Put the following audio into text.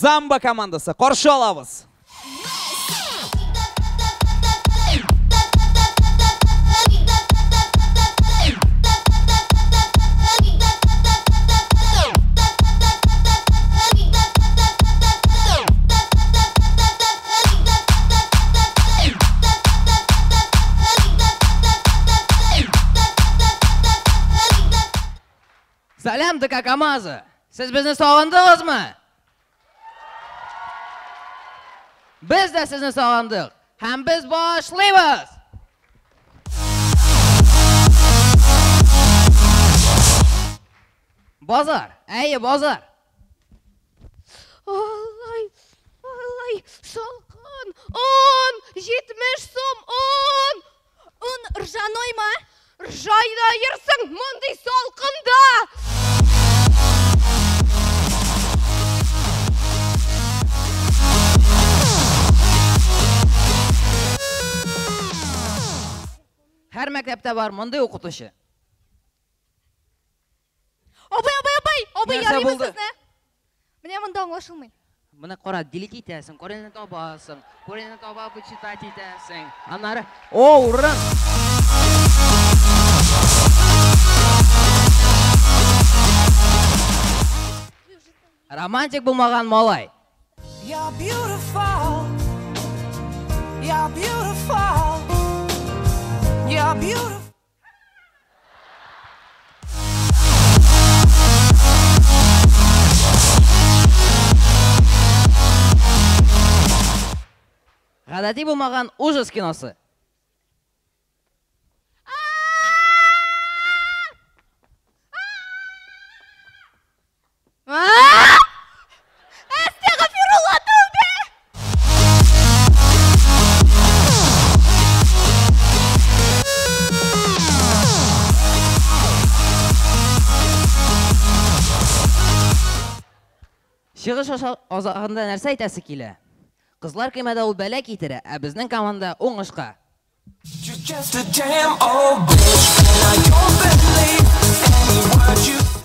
Замба командасы. Каршы алабыз. Сәлам, ДК КАМАЗы! Сез безне сагындыгызмы? Без дә сезне сагындык. Һәм без башлыйбыз! Базар, әйе, базар. Алай, алай, салкын, он, 70 сум, он! Он ржаной ма? Ржайда йөрсең мондый салкында! Һәр мәктәптә бар мондый укытучы. Абый, абый, абый, абый, Нәрсә ярыймы булды? сезне? Менә монда аңлашылмый. Моны кара, делить итәсең, кореньне табасың, кореньне таба вычитать итәсең. Аннары, о, урын! Романтик булмаган малай. You're beautiful. You're beautiful. You're beautiful. Гадәти булмаган ужас киносы. Әстәгъфирулла, тәүбә! Чыгыш азагында нәрсә әйтәсе килә? Кызлар көймәдә ул бәла китерә, ә безнең команда уңышка. You're just a damn old bitch, and I don't believe any word you